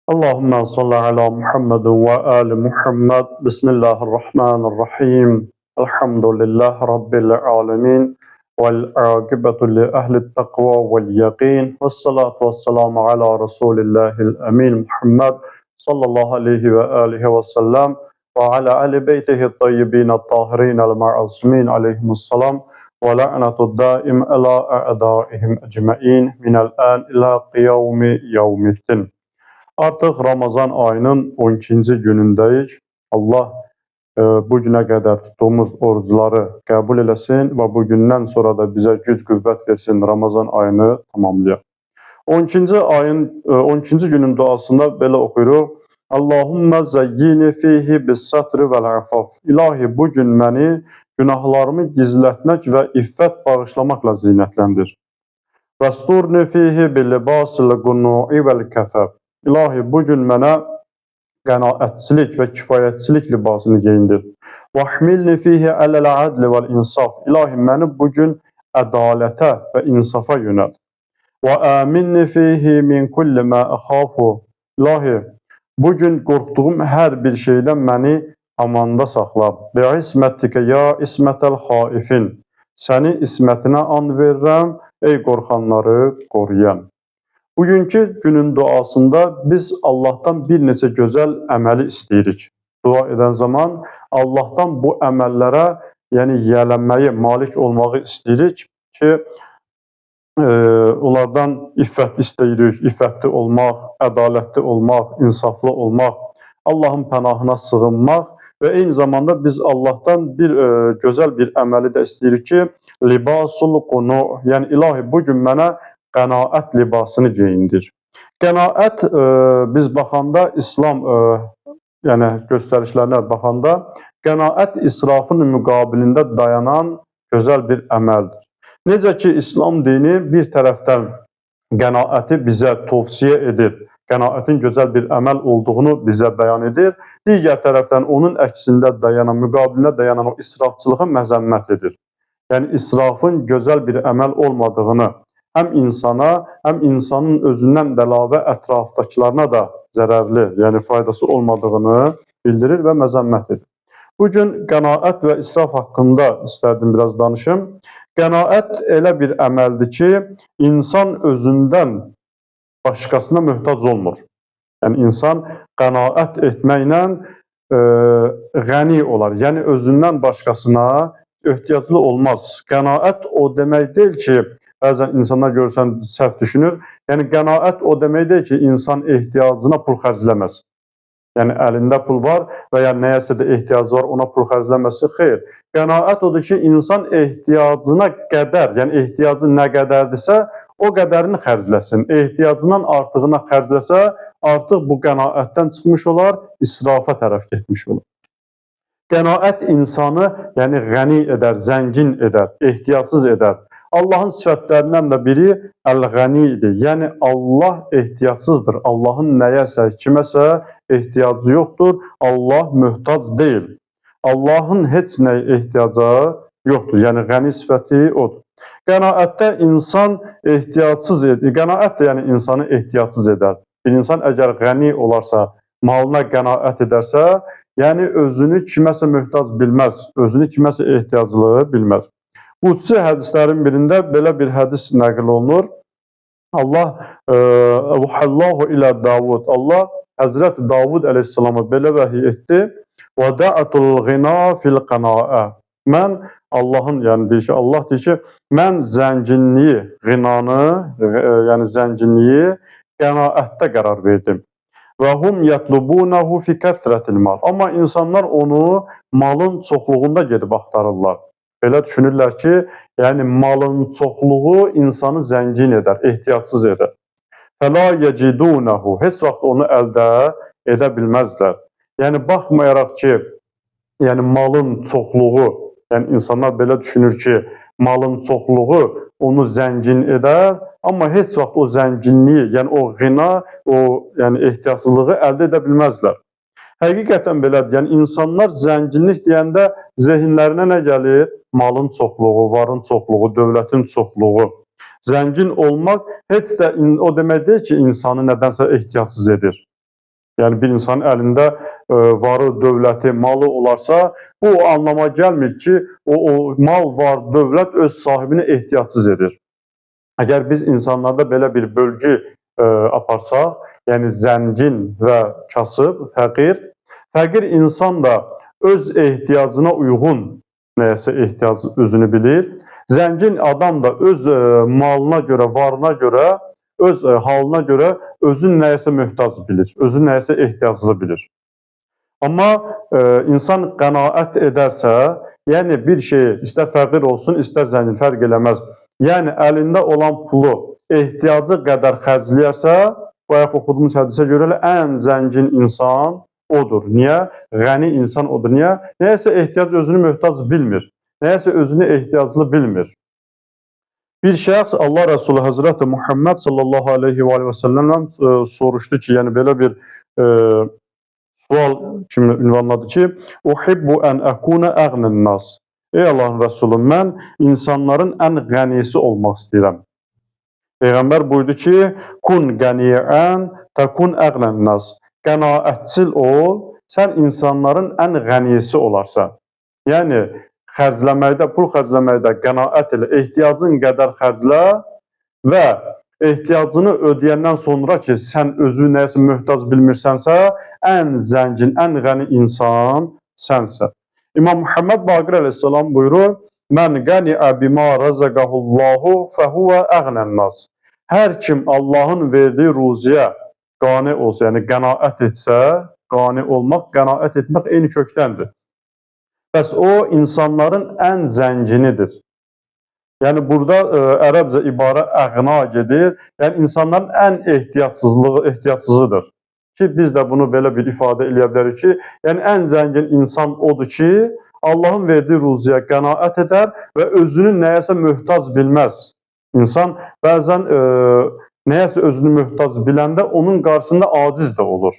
Allahümme salli ala Muhammed ve ali Muhammed. Bismillahirrahmanirrahim. Elhamdülillahi Rabbil alemin. Vel aqibetu li ehli takva vel yakin. Ve salatu ve selamu ala Resulillahil emin Muhammed sallallahu aleyhi ve alihi ve sellem ve ala ahli beytihi tayyibin tahirin el ma'asumin aleyhimussalam ve la'netu daim ala a'daihim ecmain minel an ila qiyami yevmiddin. Artıq Ramazan ayının 12-ci günündəyik. Allah bu günə qədər tutduğumuz orucları qəbul eləsin və bu gündən sonra da bizə güc qüvvət versin, Ramazan ayını tamamlayaq. 12-ci ayın 12-ci günün duasında belə oxuyuruq. Allahümmə zəyyini fihi bis-satri vəl-afaf. İlahi, bu gün məni günahlarımı gizlətmək və iffət bağışlamaqla zinətləndir. Vəsturni fihi bil-libasil qunu'i vəl-kəfəf. İlahi, bu gün mənə qənaətçilik və kifayətçilik libasını geyindir. Vahmilni fihi ələl-ədli vəl-insaf. İlahi, məni bu gün ədalətə və insafa yönəlt. Və aminni fihi min kulli ma əxafu. İlahi, bu gün qorxduğum hər bir şeydən məni amanda saxla. Bi ismətikə ya ismətəl xaifin. Səni ismətinə and verirəm, ey qorxanları qoruyan. Bugünkü günün duasında biz Allahdan bir neçə gözəl əməli istəyirik. Dua edən zaman Allahdan bu əməllərə, yəni yiyələnməyi, malik olmağı istəyirik ki, onlardan iffət istəyirik, iffətli olmaq, ədalətli olmaq, insaflı olmaq, Allahın pənahına sığınmaq və eyni zamanda biz Allahdan bir gözəl bir əməli də istəyirik ki, libasul qunu, yəni ilahi, bu gün mənə qənaət libasını geyindir. Qənaət biz baxanda İslam yəni göstərişlərinə baxanda qənaət israfın müqabilində dayanan gözəl bir əməldir. Necə ki İslam dini bir tərəfdən qənaəti bizə tövsiyə edir, qənaətin gözəl bir əməl olduğunu bizə bəyan edir, digər tərəfdən onun əksində dayanan, müqabilində dayanan o israfçılığı məzəmmət edir. Yəni israfın gözəl bir əməl olmadığını həm insana, həm insanın özündən də əlavə ətrafdakılarına da zərərli, yəni faydası olmadığını bildirir və məzəmmət edir. Bugün qənaət və israf haqqında istərdim biraz danışım. Qənaət elə bir əməldir ki, insan özündən başqasına möhtac olmur. Yəni insan qənaət etməklə qəni olar. Yəni özündən başqasına ehtiyaclı olmaz. Qənaət o demək deyil ki, bəzən insanlar görürsən səhv düşünür. Yəni qənaət o demək deyil ki, insan ehtiyacına pul xərcləməz. Yəni əlində pul var və ya nəyəsə də ehtiyacı var, ona pul xərcləməsi xeyr. Qənaət odur ki, insan ehtiyacına qədər, yəni ehtiyacı nə qədərdirsə, o qədərini xərcləsin. Ehtiyacından artığına xərcləsə, artıq bu qənaətdən çıxmış olar, israfa tərəf getmiş olar. Qənaət insanı, yəni qəni edər, zəngin edər, ehtiyacsız edər. Allahın sifətlərindən də biri Əl-Qənidir. Yəni Allah ehtiyacsızdır. Allahın nəyəsə, kiməsə ehtiyacı yoxdur. Allah möhtac deyil. Allahın heç nəyə ehtiyacı yoxdur. Yəni qəni sifəti odur. Qənaətdə insan ehtiyacsız edir. Qənaət də yəni insanı ehtiyacsız edər. Bir insan əgər qəni olarsa, malına qənaət edərsə, yəni özünü kiməsə möhtac bilməz, özünü kiməsə ehtiyaclı bilməz. Qudsi hədislərin birində belə bir hədis nəql olunur. Allah Allahu ilə Davud. Allah Həzrət Davud əleyhissalama belə vəhiy etdi. Və da'atul ghina fil qana'a. Mən Allahın, yəni deyir ki, Allah deyir ki, mən zənginliyi, qinanı, yəni zənginliyi qənaətdə qərar verdim. Və hum yatlubunahu fi kəsrətil mal. Amma insanlar onu malın çoxluğunda gedib axtarırlar. Belə düşünürlər ki, yəni malın çoxluğu insanı zəngin edər, ehtiyacsız edər. Fəla yecidunahu. Heç vaxt onu əldə edə bilməzlər. Yəni baxmayaraq ki, yəni malın çoxluğu, yəni insanlar belə düşünür ki, malın çoxluğu onu zəngin edər, amma heç vaxt o zənginliyi, yəni o qina, o yəni ehtiyacsızlığı əldə edə bilməzlər. Həqiqətən belədir. Yəni insanlar zənginlik deyəndə zehinlərinə nə gəlir? Malın çoxluğu, varın çoxluğu, dövlətin çoxluğu. Zəngin olmaq heç də o demək deyil ki, insanı nədənsə ehtiyacsız edir. Yəni bir insanın əlində varı, dövləti, malı olarsa, bu o anlama gəlmir ki, o mal, var, dövlət öz sahibini ehtiyacsız edir. Əgər biz insanlarda belə bir bölgü aparsaq, yəni zəngin və kasıb, fəqir, fəqir insan da öz ehtiyacına uyğun nəyəsə ehtiyac özünü bilir. Zəngin adam da öz malına görə, varına görə, öz halına görə özünü nəyəsə möhtac bilir, özünü nəyəsə ehtiyaclı bilir. Amma insan qənaət edərsə, yəni bir şeyi istər fəqir olsun, istər zəngin, fərq eləməz. Yəni əlində olan pulu ehtiyacı qədər xərcləyərsə, bayaq oxuduğumuz hədisə görə elə ən zəngin insan odur. Niyə? Qəni insan odur. Niyə? Nəyəsə ehtiyac özünü möhtac bilmir. Nəyəsə özünü ehtiyaclı bilmir. Bir şəxs Allah Rəsulü Həzrəti Muhammed sallallahu aleyhi və səlləmlə soruşdu ki, yəni belə bir sual kimi ünvanladı ki, Uhibbu ən əkuna əğnən nas. Ey Allahın Rəsulü, mən insanların ən qənisi olmaq istəyirəm. Peyğəmbər buyurdu ki, kun qəniən təkun əğnən nas. Qənaətçil ol, sən insanların ən qənisi olarsan. Yəni, xərcləməkdə, pul xərcləməkdə qənaət elə, ehtiyacın qədər xərclə və ehtiyacını ödəyəndən sonra ki, sən özünü nəyəsə möhtac bilmirsənsə, ən zəngin, ən qəni insan sənsən. İmam Muhammed Baqir əleyhissalam buyurur, Mən qəniə bima razaqahullahu fəhuvə əğnən nas. Hər kim Allahın verdiyi ruziyə qane olsa, yəni qənaət etsə, qane olmaq, qənaət etmək eyni kökdəndir. Bəs o insanların ən zənginidir. Yəni burada ərəbcə ibarə əğna gedir. Yəni insanların ən ehtiyacsızıdır. Ki biz də bunu belə bir ifadə eləyə bilərik ki, yəni ən zəngin insan odur ki, Allahın verdiyi ruziyə qənaət edər və özünü nəyəsə möhtac bilməz. İnsan bəzən nəyəsə özünü möhtac biləndə onun qarşısında aciz də olur.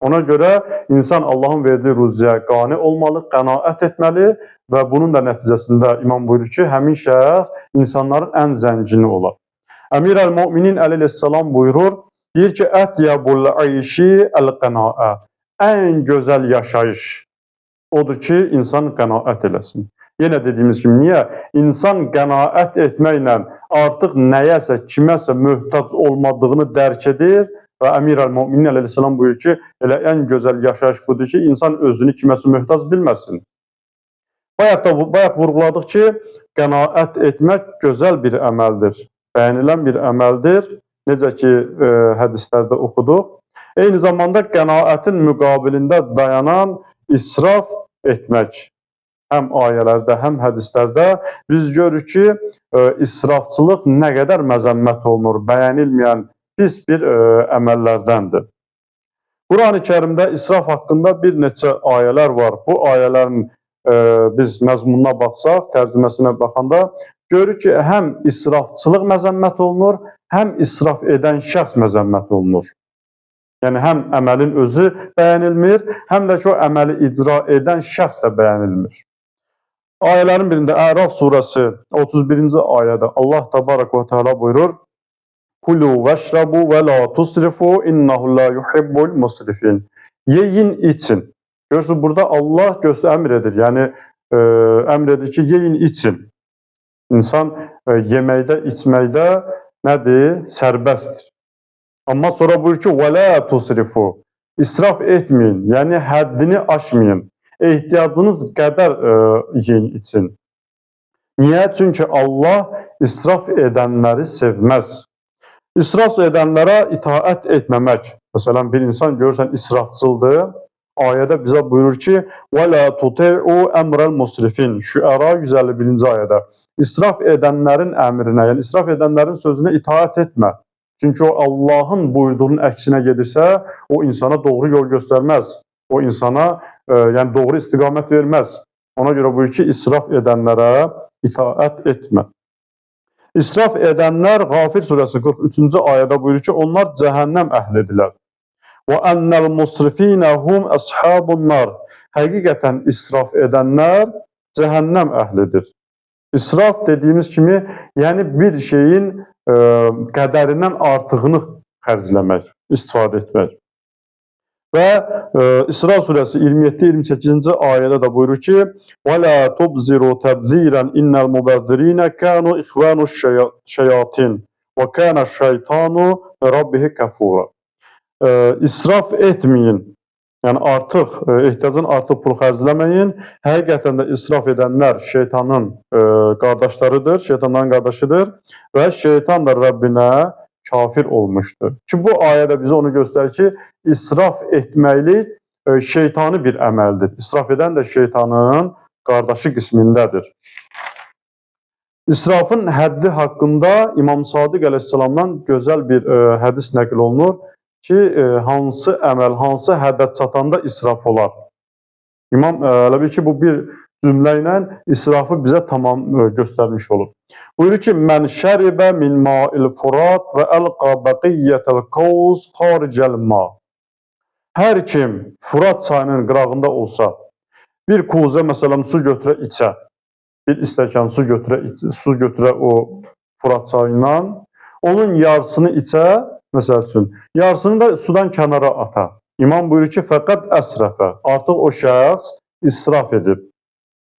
Ona görə insan Allahın verdiyi ruziyə qane olmalı, qənaət etməli və bunun da nəticəsində imam buyurur ki, həmin şəxs insanların ən zəngini olar. Əmir əl-Müminin əleyhissalam buyurur, deyir ki, Ətyəbul ayşi əl-qənaə. Ən gözəl yaşayış odur ki, insan qənaət eləsin. Yenə dediyimiz kimi, niyə? İnsan qənaət etməklə artıq nəyəsə, kiməsə möhtac olmadığını dərk edir və Əmir əl-Müminin əleyhissalam buyurur ki, elə ən gözəl yaşayış budur ki, insan özünü kiməsə möhtac bilməsin. Bayaq vurğuladıq ki, qənaət etmək gözəl bir əməldir, bəyənilən bir əməldir. Necə ki, hədislərdə oxuduq. Eyni zamanda qənaətin müqabilində dayanan israf etmək. Həm ayələrdə, həm hədislərdə biz görürük ki, israfçılıq nə qədər məzəmmət olunur, bəyənilməyən pis bir əməllərdəndir. Qur'an-ı Kərimdə israf haqqında bir neçə ayələr var. Bu ayələrin biz məzmununa baxsaq, tərcüməsinə baxanda görürük ki, həm israfçılıq məzəmmət olunur, həm israf edən şəxs məzəmmət olunur. Yəni, həm əməlin özü bəyənilmir, həm də ki, o əməli icra edən şəxs də bəyənilmir. Ayələrin birində Əraf surəsi 31-ci ayədə Allah təbarək və təala buyurur: Kulu vəşrabu və la tusrifu innehu la yuhibbul musrifin. Yeyin, için. Görürsünüz, burada Allah əmr edir. Yəni əmr edir ki, yeyin, için. İnsan yeməkdə, içməkdə nədir? Sərbəstdir. Amma sonra buyurur ki, və la tusrifu. İsraf etməyin, yəni həddini aşmayın. Ehtiyacınız qədər yeyin, için. Niyə? Çünki Allah israf edənləri sevməz. İsraf edənlərə itaət etməmək. Məsələn, bir insan görürsən israfçıldır. Ayədə bizə buyurur ki, və la tuti'u əmrəl musrifin. Şüəra 151-ci ayədə. İsraf edənlərin əmrinə, yəni israf edənlərin sözünə itaət etmə. Çünki o Allahın buyurduğunun əksinə gedirsə, o insana doğru yol göstərməz. O insana yəni doğru istiqamət verməz. Ona görə buyurur ki, israf edənlərə itaət etmə. İsraf edənlər Qafir surəsi 43-cü ayədə buyurur ki, onlar cəhənnəm əhlidirlər. Və ennel musrifinə hum əshabun nar. Həqiqətən israf edənlər cəhənnəm əhlidir. İsraf dediyimiz kimi, yəni bir şeyin qədərindən artığını xərcləmək, istifadə etmək. Və İsra surəsi 27-28-ci ayədə də buyurur ki: "Və la tubziru təbziran innel mubazzirin kanu ihvanuş şeyatin və kana şeytanu rabbihi kafura." İsraf etməyin. Yəni artıq ehtiyacdan artıq pul xərcləməyin. Həqiqətən də israf edənlər şeytanın qardaşlarıdır, şeytanların qardaşıdır və şeytan da Rəbbinə kafir olmuşdur. Ki bu ayə də bizə onu göstərir ki, israf etməklik şeytani bir əməldir. İsraf edən də şeytanın qardaşı qismindədir. İsrafın həddi haqqında İmam Sadiq əleyhissalamdan gözəl bir hədis nəql olunur ki, hansı əməl, hansı həddə çatanda israf olar. İmam elə bil ki, bu bir cümlə ilə israfı bizə tamam göstərmiş olub. Buyurur ki, mən şəribə min ma'il furat və əlqa bəqiyyətəl qavs xaricəl ma. Hər kim Furat çayının qırağında olsa, bir kuzə məsələn su götürə içə, bir stəkan su götürə, su götürə o Furat çayından, onun yarısını içə, məsəl üçün, yarısını da sudan kənara ata. İmam buyurur ki, fəqət əsrəfə, artıq o şəxs israf edib.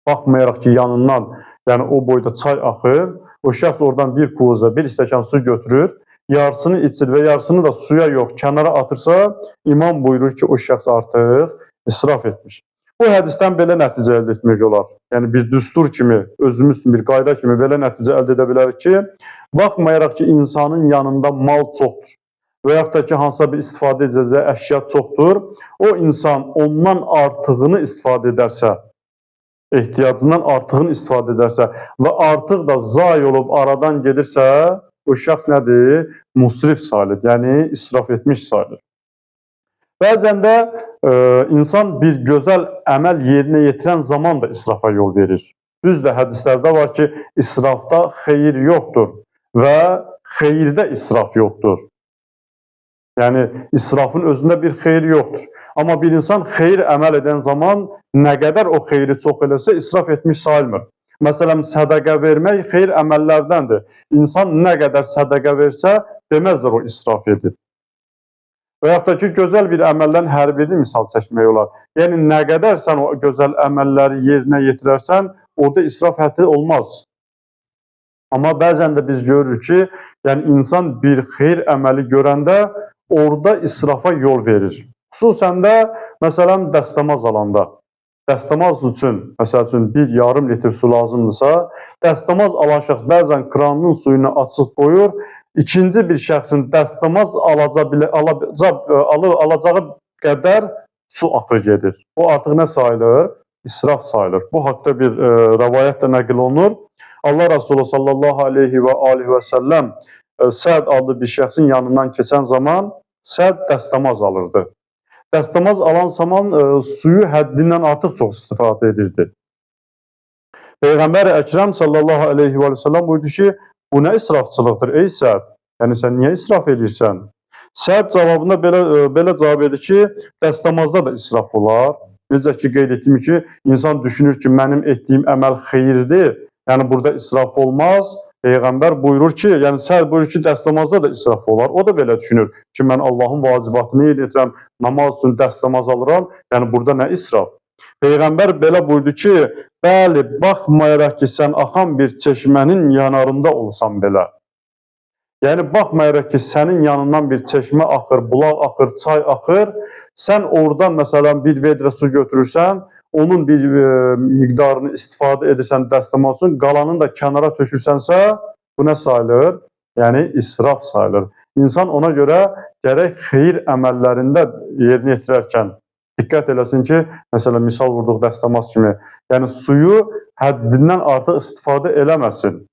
Baxmayaraq ki, yanından, yəni o boyda çay axır, o şəxs oradan bir kuzə, bir stəkan su götürür, yarısını içir və yarısını da suya yox, kənara atırsa, imam buyurur ki, o şəxs artıq israf etmiş. Bu hədisdən belə nəticə əldə etmək olar. Yəni bir düstur kimi, özümüz üçün bir qayda kimi belə nəticə əldə edə bilərik ki, baxmayaraq ki, insanın yanında mal çoxdur və yaxud da ki, hansısa bir istifadə edəcəyi əşya çoxdur, o insan ondan artığını istifadə edərsə, ehtiyacından artığını istifadə edərsə və artıq da zayi olub aradan gedirsə, o şəxs nədir? Musrif sayılır, yəni israf etmiş sayılır. Bəzən də insan bir gözəl əməl yerinə yetirən zaman da israfa yol verir. Düzdür, hədislərdə var ki, israfda xeyir yoxdur və xeyirdə israf yoxdur. Yəni, israfın özündə bir xeyir yoxdur. Amma bir insan xeyir əməl edən zaman nə qədər o xeyri çox eləsə, israf etmiş sayılmır. Məsələn, sədəqə vermək xeyir əməllərdəndir. İnsan nə qədər sədəqə versə, deməzlər o israf edib. Və yaxud da ki, gözəl bir əməllərin hər birini misal çəkmək olar. Yəni, nə qədər sən o gözəl əməlləri yerinə yetirərsən, orada israf həddi olmaz. Amma bəzən də biz görürük ki, yəni insan bir xeyir əməli görəndə orada israfa yol verir. Xüsusən də, məsələn, dəstəmaz alanda. Dəstəmaz üçün, məsəl üçün, 1,5 litr su lazımdırsa, dəstəmaz alan şəxs bəzən kranın suyunu açıq qoyur, ikinci bir şəxsin dəstəmaz alacağı qədər su axır gedir. O artıq nə sayılır? İsraf sayılır. Bu haqda bir rəvayət də nəql olunur. Allah Resulü sallallahu aleyhi və alihi və səlləm Səd adlı bir şəxsin yanından keçən zaman Səd dəstəmaz alırdı. Dəstəmaz alan zaman suyu həddindən artıq çox istifadə edirdi. Peyğəmbər Əkrəm sallallahu aleyhi və səlləm buyurdu ki, bu nə israfçılıqdır ey Səd? Yəni sən niyə israf edirsən? Səd cavabında belə cavab edir ki, dəstəmazda da israf olar. Necə ki, qeyd etdim ki, insan düşünür ki, mənim etdiyim əməl xeyirdir, yəni burada israf olmaz. Peyğəmbər buyurur ki, yəni Səd buyurur ki, dəstəmazda da israf olar. O da belə düşünür ki, mən Allahın vacibatını yerinə yetirəm, namaz üçün dəstəmaz alıram, yəni burada nə israf? Peyğəmbər belə buyurdu ki, bəli, baxmayaraq ki, sən axan bir çeşmənin yanarında olsan belə. Yəni, baxmayaraq ki, sənin yanından bir çeşmə axır, bulaq axır, çay axır, sən oradan məsələn bir vedrə su götürürsən, onun bir miqdarını istifadə edirsən dəstəmaz üçün, qalanını da kənara tökürsənsə, bu nə sayılır? Yəni, israf sayılır. İnsan ona görə gərək xeyir əməllərində yerinə yetirərkən diqqət eləsin ki, məsələn, misal vurduq dəstəmaz kimi, yəni suyu həddindən artıq istifadə eləməsin.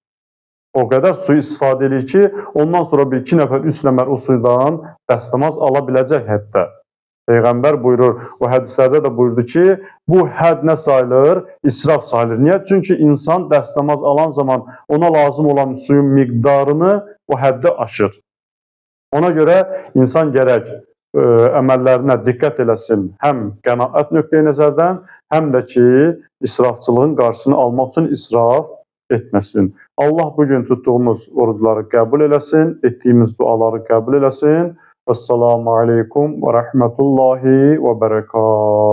O qədər suyu istifadə edir ki, ondan sonra bir iki nəfər, üç nəfər o suydan dəstəmaz ala biləcək hətta. Peyğəmbər buyurur, o hədislərdə də buyurdu ki, bu hədd nə sayılır? İsraf sayılır. Niyə? Çünki insan dəstəmaz alan zaman ona lazım olan suyun miqdarını o həddi aşır. Ona görə insan gərək əməllərinə diqqət eləsin, həm qənaət nöqteyi nəzərdən, həm də ki, israfçılığın qarşısını almaq üçün israf etməsin. Allah bugün tutduğumuz orucları qəbul eləsin, etdiyimiz duaları qəbul eləsin. Vəssalamu aleykum və rəhmətullahi və bərəkatuhu.